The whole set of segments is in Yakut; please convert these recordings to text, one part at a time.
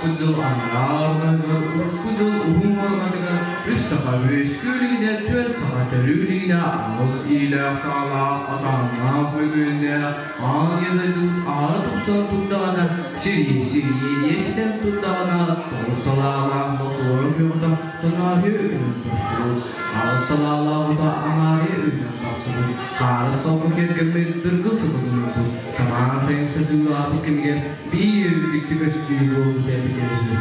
Ааспыт дьыл анараа арҕаһыгар, урукку дьыл уһун арҕатыгар үс саха үөскүү илигинэ, түөрт саха төрүү илигинэ аҕыс иилээх-саҕалаах, атааннаах мөгүөннээх аан ийэ дойдубут аһара тупсан турдаҕына, сирийэ сирийэ ситэн турдаҕына, тоҕус салаалаах мотуорун күөҕүтэ тонооһуйа үүнэн тупсубут, аҕыс салаалаах ото аҥаарыйа үүнэн тахсыбыт, хаарыс салгы киэргэммит дыргыл сытыллыбыт, самаан сайын сатыылаабыт кэмигэр биир дьикти көстүү буолбута эбитэ үһү.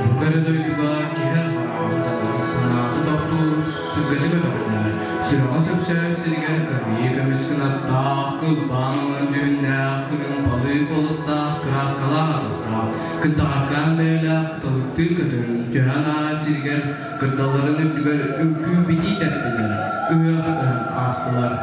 Бу кэрэ дойдуга киһи хараҕа санаата тохтуур, сүргэтэ көтөҕүллэр, сүрэҕэ сөпсөөр сиригэр кырыы көмүс кынаттаах, кылбаан ылан дьүһүннээх, кырыымпалыы куоластаах, кырааскалаах атахтаах, кынтаҕаркаан бэйэлээх кыталыктыы көтөрүн түһэн аар сиригэр кырдалларын үрдүгэр үҥкүү-битии тэптилэр, ыһыах ыһан аастылар.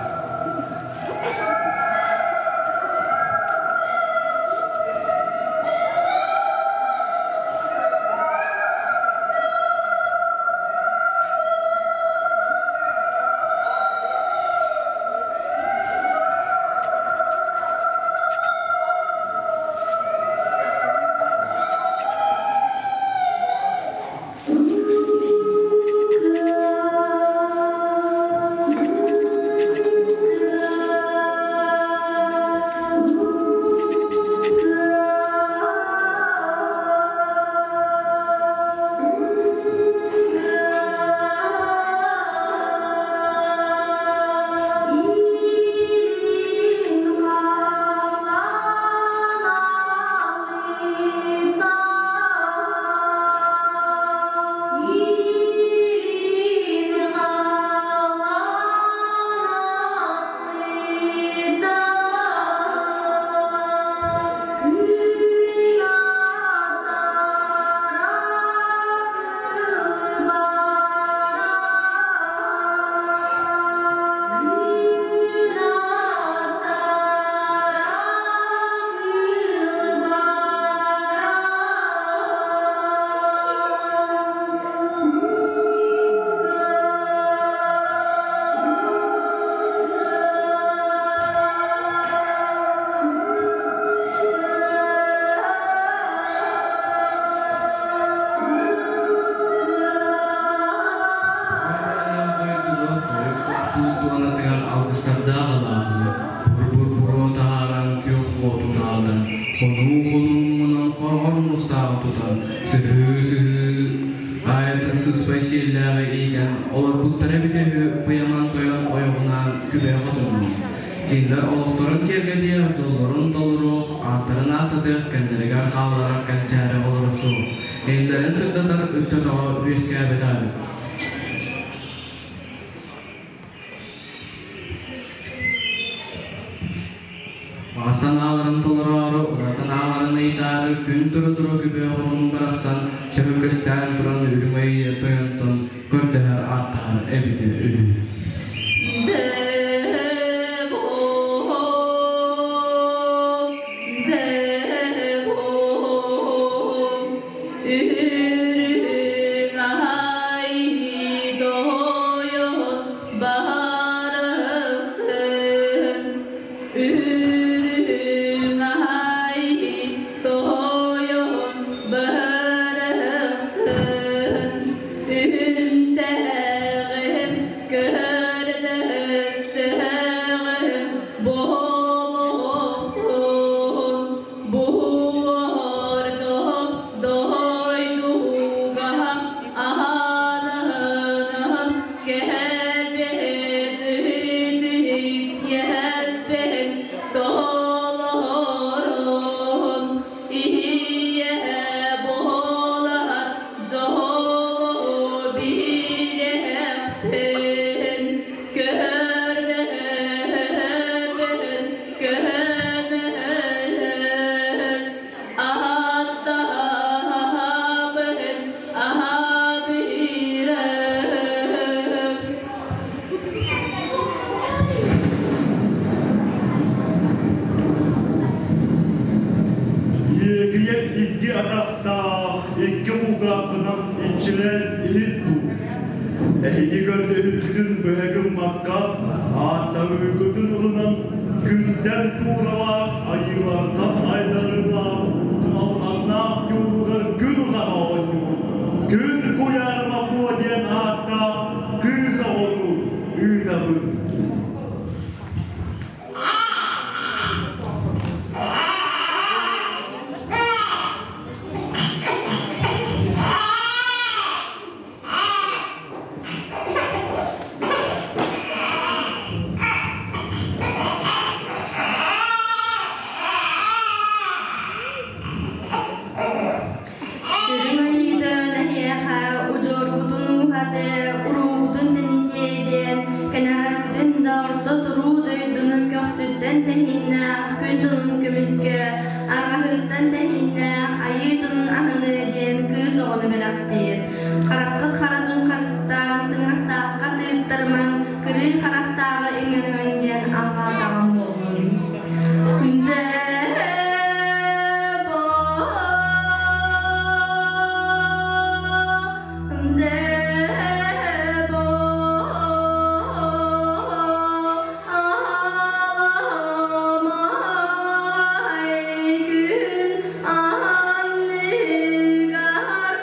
Хонуу-хонуунан хороҕор муустааҕы тутан, сыһыы-сыһыы аайытын сыспай сиэллээҕи иитэн олорбуттара эбитэ үһү Быйаман тойон ойоҕунаан Күбэ хотуннуун. Кинилэр олохторун киэргэтиэх, дьоллорун толоруох, ааттарын ааттатыах, кэннилэригэр хаалларар кэнчээри оҕолоро суох. Кинилэрин сырдатар ыччат оҕо үөскээбэтэ эбит. Баҕа санааларын толороору, ыра санааларын ыйытаары күн тура-тура күбүө хотун барахсан сөһүргэстээн туран үрүҥ айыы тойонтон көрдөһөр ааттаһар эбитэ үһү. Үрүҥ айыы тойон барахсын, үрүҥ айыы тойон барахсын, үнтэҕин көрдөстөҕүм буолуохтун. Буордук дойдуга аһанаһын кэһэрбит иэспин толорун ийэ буолар дьолу бириэхпин көрдөһөбүн Көмөлөс, ааттаһабын аһабыырым. Иэкийэ икки атахтаах, икки кулгааххынан иччилээн иһит дуу. Эһиги көрдөһүүгүтүн быһа гыммакка, ааттаһыыгытын ылынан, күнтэн тууралаах, айыылартан айдарыылаах, алҕаннаах ньууругар күн утаҕа оонньуур, күн куйаарма куо диэн ааттаах кыыс оҕону ыытабын. Үрүҥ айыыта эһиэхэ удьуоргутун ууһатыы, уруубутун тэнитиэ диэн, кэнэҕэскитин да орто туруу дойдуну көхсүттэн тэһииннээх күн дьонун көмүскүө, арҕаһыттан тэһииннээх айыы дьонун аһыныа диэн кыыс оҕону бэлэхтиир. Хараххыт харатын харыстаан, тыҥырахтаахха тыыттарымаҥ, кырыы харахтааҕы иҥэримэҥ диэн алҕаатаҕым буоллун. Күн анныгар.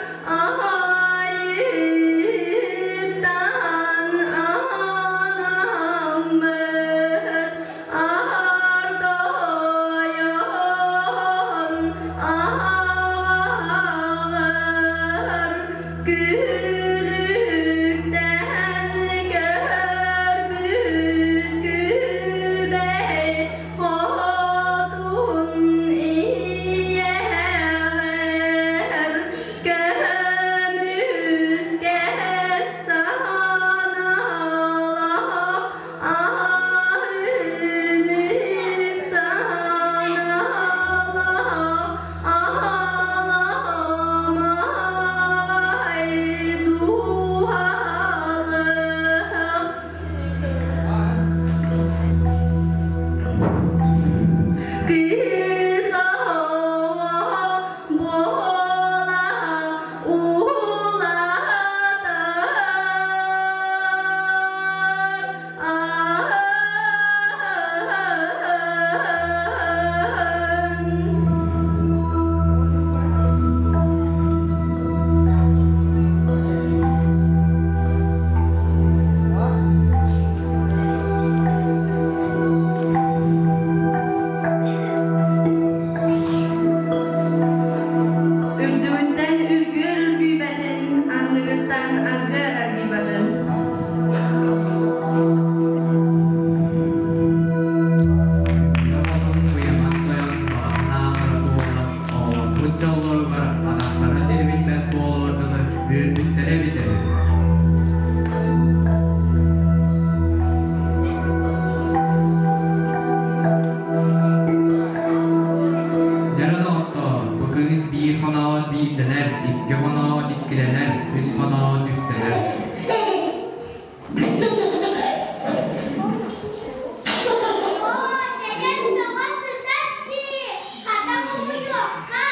Дьэ доҕоттоор, бу кыыс биир хоноот биирдэнэр, икки хоноот иккилэнэр, үс хоноот үстэнэр. Оо, дьэдьэн бөҕө сытар дии, хата кубуйуохха.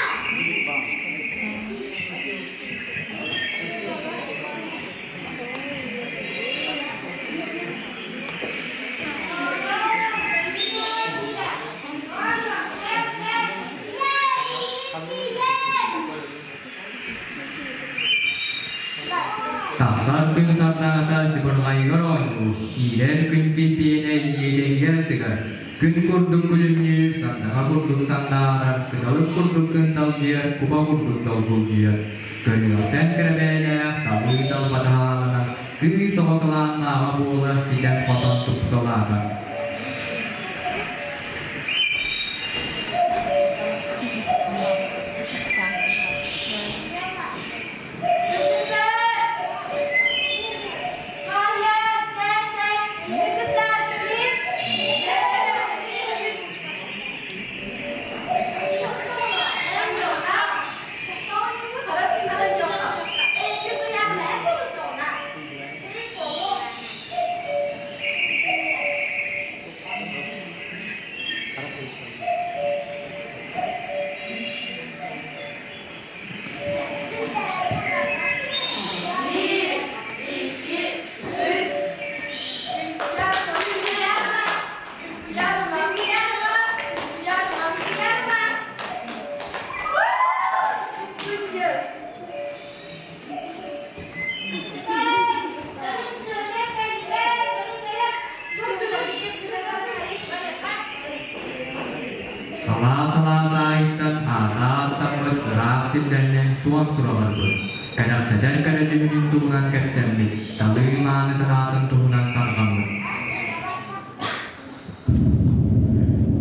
Тахсар күн сардаҥата чыбырҕайыгар оонньуур, киирэр күн килбиэнэ иэдэһигэр тыгар, күн курдук күлүмнүүр, сардаҥа курдук сандаарар, кыталык курдук кынталдьыйар, куба курдук долгулдьуйар. Көрүөхтэн кэрэ бэйэлээх, талыы талбата хааланар, кыыс оҕо кылааннааҕа буола ситэн-хотон тупсалаата. Алаас-алаас аайыттан аатааттаммыт ыраах сирдэринэн суон сураҕырбыт, кэрэхсэтэр кэрэ дьүһүнүн туһунан кэпсэммит, талыы-мааны таһаатын туһунан тарҕаммыт.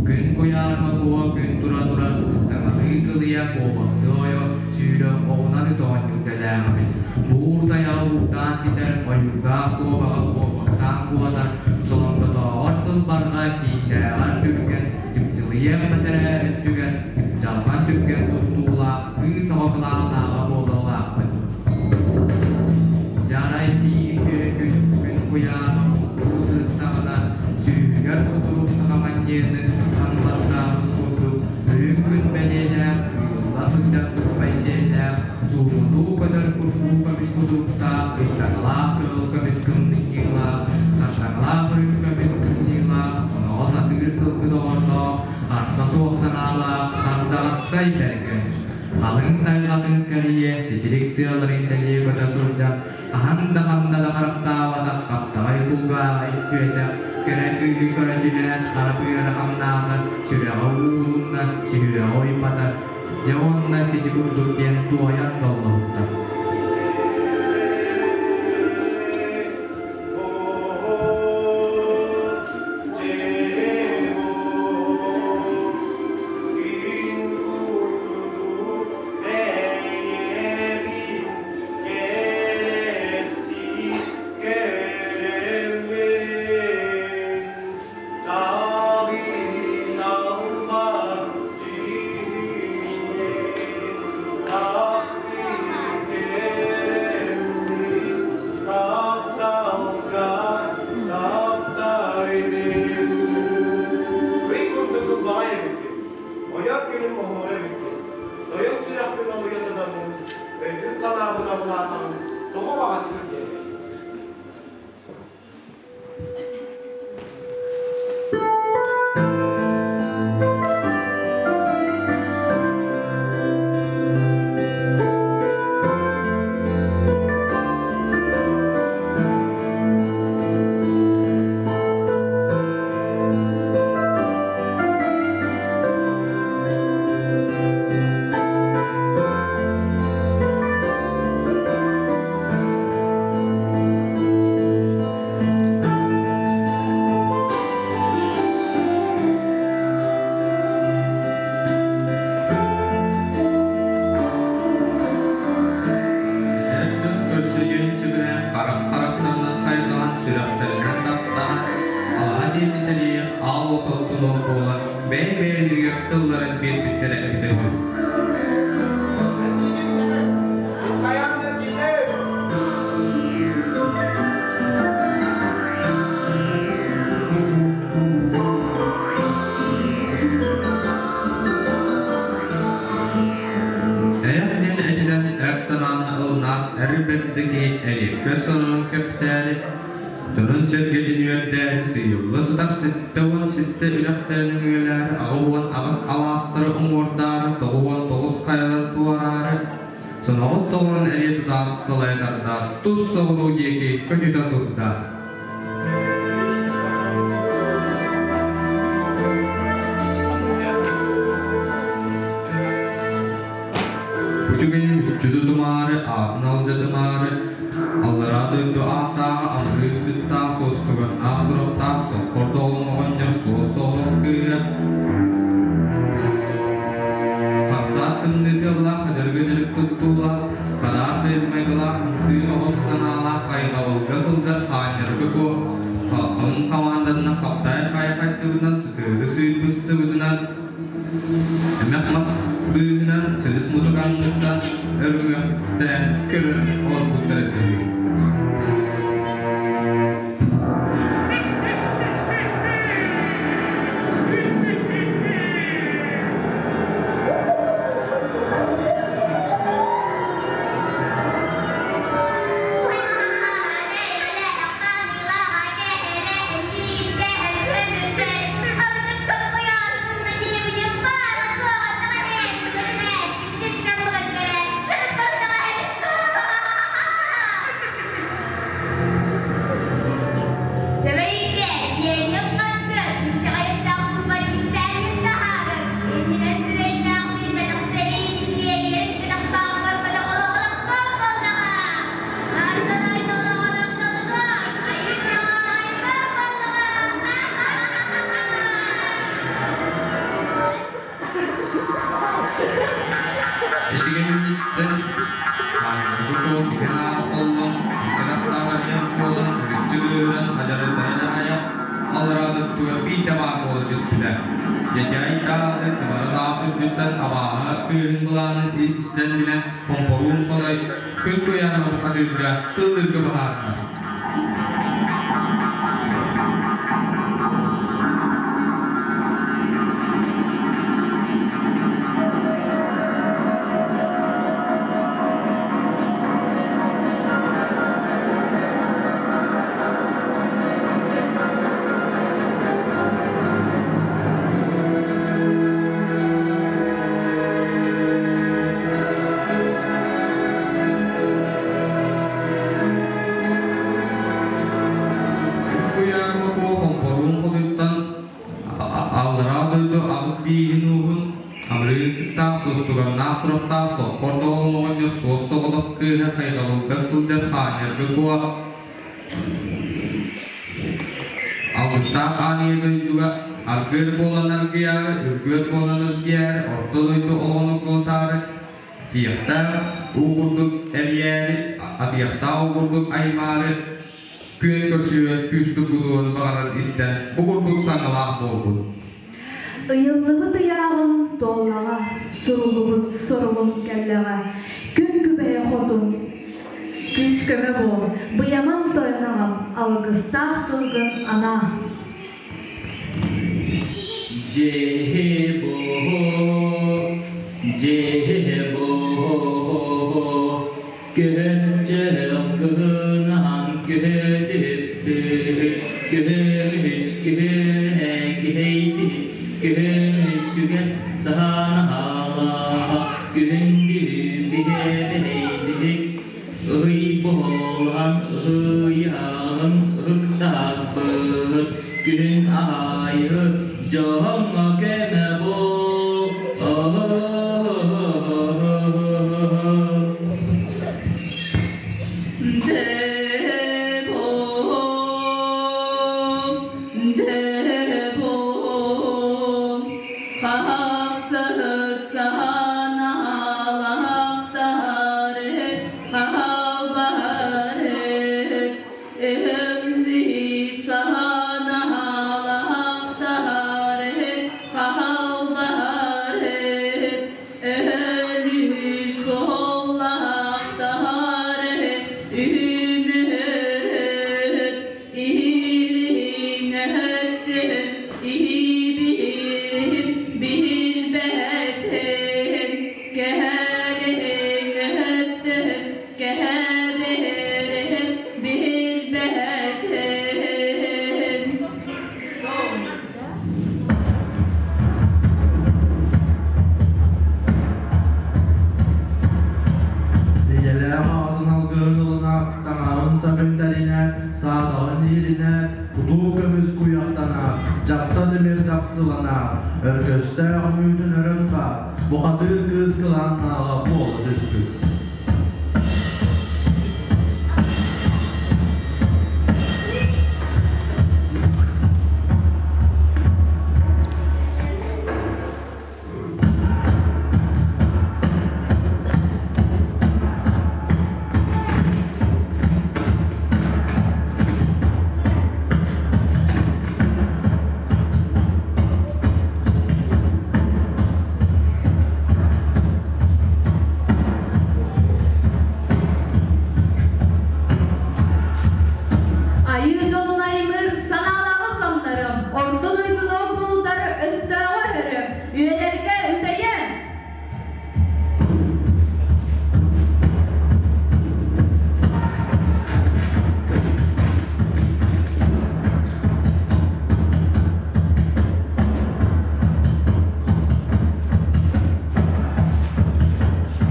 Күн куйаарма куо күн тура-тура ыстаҥалыы кылыйа куобахтыы ойо сүүрэ оҕунан ыт оонньуур дэлээх эбит. Буур тайаҕы бууктаан ситэр, ойуурдаах куобаҕы куобахтаан куотар, солоҥдотооҕор сылбарҕа, тииҥнээҕэр түргэн, чыпчылыйыах бэтэрээ өттүгэр чыпчалҕан түргэн туттуулаах кыыс оҕо кылааннааҕа буола улааппыт. Дьарай биир үтүө күн күн куйаар уу сырыттаҕына сүүһүгэр сутурук саха манньыатын хам баттаабыт курдук үрүҥ күн бэлиэлээх сыылла сылдьар сыспай сиэллээх суугунуу көтөр курдуу көмүс кутуруктаах ыйдаҥалаах кыһыл көмүс кымньыылаах сардаҥалаах үрүҥ көмүс кымньыылаах соноҕос атыыр сылгы доҕордоох харса суох санаалаах хардаҕастай бэргэн халыҥ тайҕатын кэрийэ титирик тыаларын тэлиэ көтө сылдьан хаһан да ханна да харахтаабатах хаптаҕай кулгааҕа истибэтэх кэрэ кыыһы көрө түһээт хара быара хамнаата сүрэҕэ уулунна сүһүөҕэ уйбата дьэ уонна сити курдук диэн туойан доллоһутта. Ойор күнүм оһуора эбиккин, тойон сүрэхпин олуйа тутаммын, өйбүн санаабын абылаатаҕым, тоҕо баҕас үрдээбит. Эр дьон көрсүһүөн сөбүлээн харах харахтарынан хайҕаан, сүрэхтэринэн таптаан, алаһа дьиэни тэрийэн, аал уот оттунуох буолан, бэйэ-бэйэлэригэр тылларын биэрбиттэрэ эбитэ үһү. бэрдэ киһи эриэккэс сонунун кэпсээри, дьонун-сэргэтин үөрдээри сыыйылла сытар 77 үрэхтэрин үҥүөлээри 88 алаастары уҥуордаары 99 хайалары туораары соноҕос доҕорун эрийэ тутаах салайа тардаат тус соҕуруу диэки көтүтэ турда. Бу түгэни мүччү тутумаары, аатын алдьатымаары, аллараа дойду ааттааҕа амырыын сыттаах, суостуганнаах сурахтаах, соххор-доҕолоҥ оҕонньор суос-соҕотох кыыһа Хахсаат тымныы тыаллаах, хадьарга дьарык туттуулаах, хадаар тыйыс майгылаах, ымсыы оҕус санаалаах, хайҕабылга сылдьар хаанньарга куо, халыҥ хамаанданан хаптай хайа хайдыбытынан, сытыары сыырбыстыбытынан, эмэх мас быыһынан, силис мутук анныттан өрүҥүөхтээн көрөн олорбуттар эбит. Чэбэйиккэ, биэниэм хасты, инчэҕэйдээх кулбайым сээнин таһаарар, иннинэн сирэйдээх билбэтэх сэриин иэнигэр иттэхтаах барбатах олох-олохтоох буоллаҕа. Артан айталаҕар арталатаах, айыылаҕар айбар буоллаҕа. Ити кэнниттэн хааннарга киһи аара холлон, икки атахтаах аһыйах буолан, үрүччү кыыһыран, адьарайдара дьаһайа, аллараа дойдугар биирдэ баар буола түспүтэ. Дьэдьээй даҕаны сымара таас үрдүттэн абааһы кыыһын былаанын истэн билэн, хомпоруун хотой күн куйаана бухатыырга тыллыырга быһаарда. Куйаарга куо хомпоруун хотуттан аллараа дойду аҕыс бииһин ууһун амырыын сыттаах, суостуганнаах сурахтаах соккор доҕолоҥ оҕонньор суос соҕотох кыыһа хайҕабылга сылдьар хаанньарга куо алгыстаах аан ийэ дойдуга аргыар буолан аргыйаары, үргүөр буолан үргүйээри, орто дойду олоҕун окулутаары Тиэхтээх уу курдук эрийээри, атыйахтаах уу курдук аймаары, күөн көрсүһүөн күүс тургутуон баҕарар истэн бу курдук саҥалаах буолбут. Ыйыллыбыт ыйааҕым туоллаҕа, суруллубут соругум кэллэҕэ, күн күбэйэ хотун, күүс-көмө буол, быйаман тойон аҕам, алгыстаах тылгын анаа. Дьиэ-буо, дьиэ-буо, көһөччөх кыһынаһан көһөтүһүппүт, көһөмүс күһүнэ киһэйбит, көһөмүс күгэс саһанаһаалаах, күһүндү биһэбэһэйбит, Ыһый буолан ыһыйаҕын ыһыктаахпыт, күһүн аайы дьоҥҥо көмө буол. Дьэ, бу, дьэ, бу, хахсыт санаалаах. Өргөстөөх үҥүүтүн өрө тутаат, бухатыыр кыыс кылааннааҕа буола түспүт. Айыы дьонун аймыыр санаалааҕы самнарым, орто дойдуну огдулутар өстөөҕү өһөрүм, үйэлэргэ үтэйэн!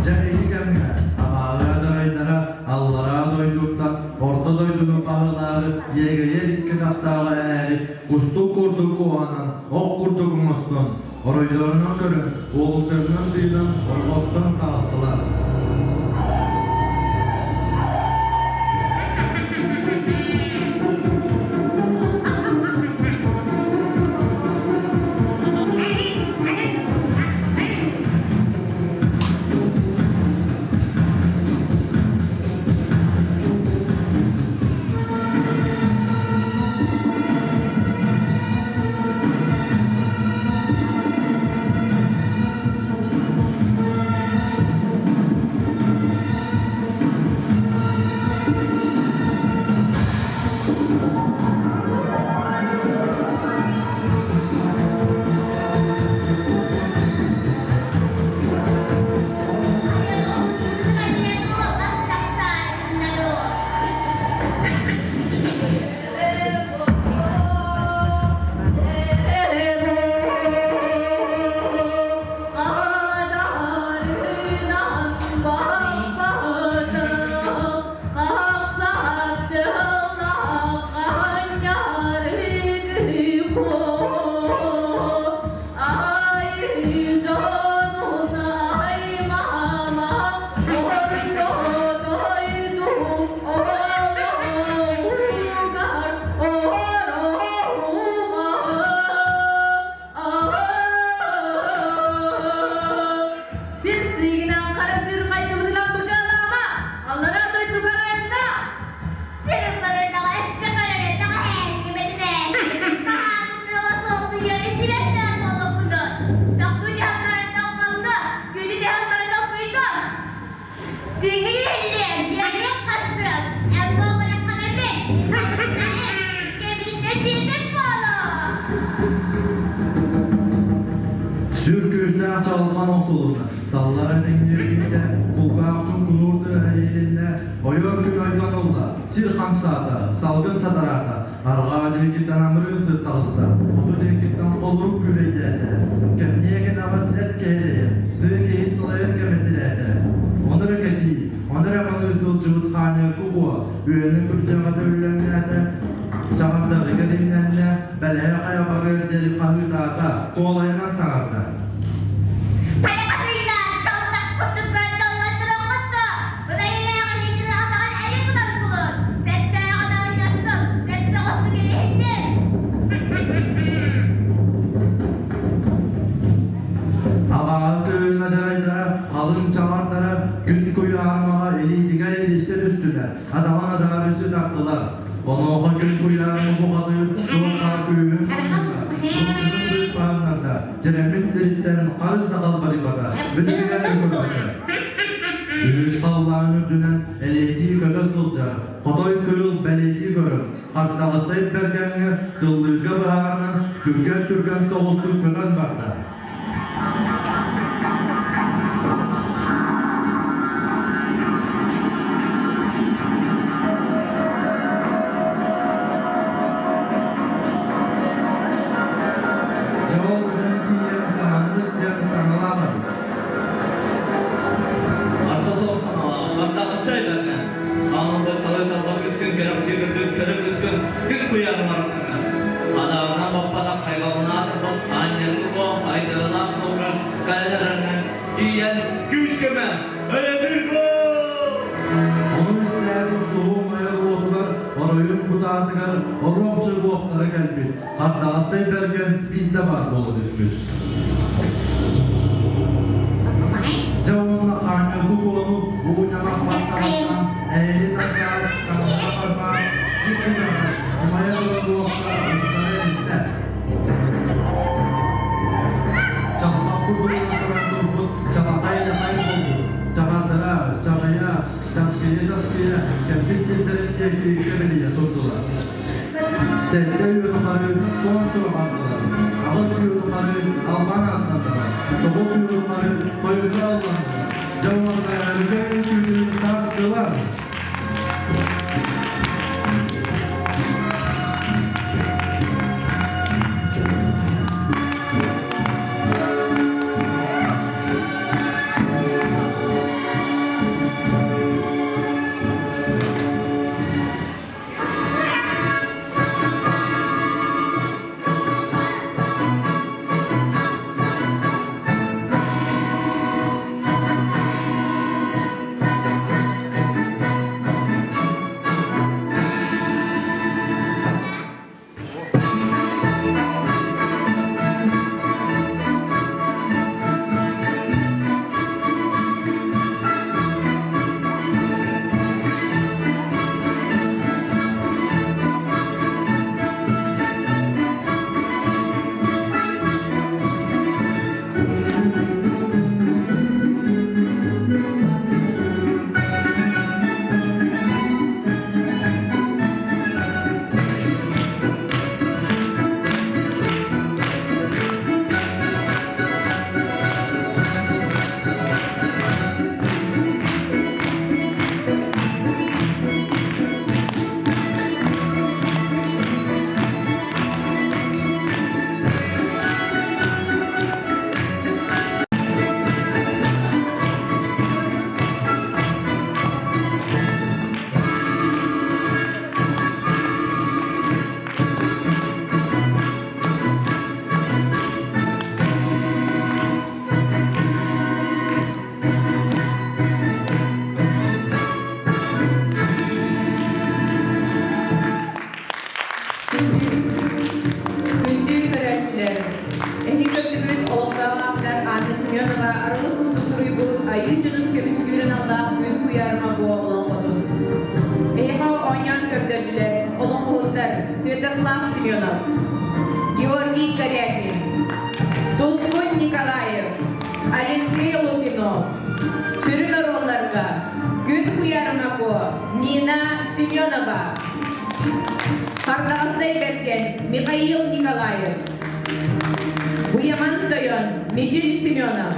Дьэ ити кэмҥэ абааһы адьарайдара аллараа дойдуттан орто дойдуну баһылаары иэгэйэр икки атахтааҕы эрээри кустук курдук куоһанан, ох курдук оҥостон, оройдорунан көрөн, уолуктарынан тыынан орҕостон таҕыстылар. Сир сиигинэн хара сир хайдыбытынан быгаалаама, аллараа дойдугар айанна! Сирин барынаҕа өскө көрөрөтөҕө һээҥҥибэтинээси хаһааҥҥытыга суохтуйары сибэттээх буолуохпунун. Тохтуу түһэн баран тоҥхолло, күнү түһэн баран оккуйдум. Күҥҥү иһиллиэм, биэриэх хастыам, эн буолбатаххына мин, кэбиһиттэн биэрбэт буолуо. Сүр күүстээх чаҕылхан охсулунна, саллара тэҥниир киһитэ, кулгаах чуҥкунуур тыаһа иһилиннэ, ойор күн ойдон ылла, сир хамсаата, салгын сатараата, арҕаа диэкиттэн амырыын сыт таҕыста, хоту диэкиттэн холорук күүлэйдээтэ, кэмниэ кэнэҕэс эт кэһэрэйэ, сыа киһи салайар кэмэ тирээтэ. Ону эрэ кэтии, ону эрэ маныы сылдьыбыт хаанньаргы уо, үөнэ күрдьэҕэ өллөҥнөөтө, чаҕардарыгар иҥнэннэ, бэлэһэ хайа барыар диэри хаһыытаата, куолайынан саҥарда. Хайа тыыннаан, солтах курдук көрдөллөн туруоххут Бэйэлээҕин илиитин атаҕын эрэ тутан булун. Сэттээҕин оонньостун, сэттэ оҕустук илиһиннин. Абааһы кыыһын адьарайдара, халыҥ чаҕардара күн куйаармаҕа илиитигэр илистэ түстүлэр, атаҕын адаарыччы тартылар. Онуоха күн куйаарма бухатыыр туох баар күүһүн мунньунна, былчыҥын быыппаһыннарда, дьэрэммит сириттэн харыс да халбарыйбата, бүтүнүгэр да көрбөтө. Үһүс халлаан үрдүнэн элиэтии көтө сылдьар, хотой кыыл бэлиэтии көрөн, хардаҕастай бэргэҥҥэ тыллыырга быһаарынан түргэн-түргэн соҕустук көтөн барда. Дьэ ол көтөн тиийэн саҥаннык диэн саҥалаах эбит. Арса суох санаалаах, хардаҕастай бэргэн. Аанды талыы талба кыскын кэрэхсии көрбүт кэрэ кыскын күн куйаарым арахсыҥҥа. Адааҕынан баппатах хайҕалынаатырбат аанньалыы буо Тиийэн күүс-көмө, өйөбүл буол! Ону истээт охсуһуу ойор уотугар оройун кутаатыгар оруопчу буоптара кэлбит, хардаҕастай бэргэн биирдэ баар буола түспүт. Дьэ уонна хаанньалгы куону уу ньамах баттаҕыттан эйэни тардаат, таҥара харбаан, сир түгэҕэр, умайа турар уокка ыксара илиттэ. Чалбах курдук ылларан турбут чалахай-лахай буолбут, чаҕардара, чаҕыйа, часкыйа-часкыйа кэлбит сирдэрин диэки кэбилийэ турдулар. Сэттэ үйэ тухары суон сураҕардылар, аҕыс үйэ тухары албан ааттаннылар, тоҕус үйэ тухары тойукка ылланнылар, дьэ уонна өрүкэ үҥкүүтүн тартылар. Күндү көрөөччүлэр, эһиги көрдүгүт олохтоох автор Анна Семенова арылы кустук суруйбут Айыы дьонун көмүскүүр аналлаах Күн куйаарыма буо олоҥхотун. Эһиэхэ оонньоон көрдөрдүлэр олоҥхоһуттар Святослав Семенов, Георгий Корякин, Тускун Николаев, Алексей Лукинов, сүрүн оруолларга Күн куйаарыма буо Нина Семенова, Хардаҕастай Бэргэн Михаил Николаев, Буйаман Тойон Мичил Семенов,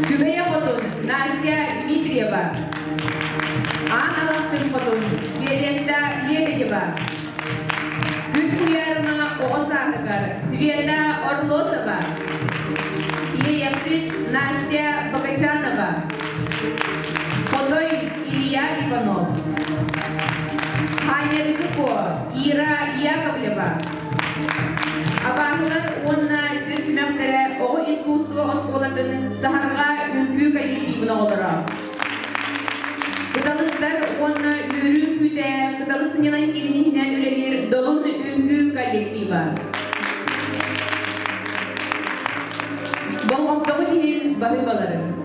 Күбэйэ Хотун Настя Дмитриева, Аан Алахчын Хотун Виолетта Лебедева, Күн Куйаарыма оҕо сааһыгар Света Орлосова, Иэйэхсит Настя Богачанова, Хотой Илья Иванов, Хаанньалыгы Куо Ира Яковлева, Абааһылар уонна сир симэхтэрэ оҕо искусство оскуолатын Саһарҕа үҥкүү коллективын оҕолоро. Кыталыктар уонна үөрүү үҥкүүтэ Кыталык сынньалаҥ киинин иһинэн үлэлиир Долун үҥкүү коллектива. Болҕомтоҕут иһин баһыыбаларын.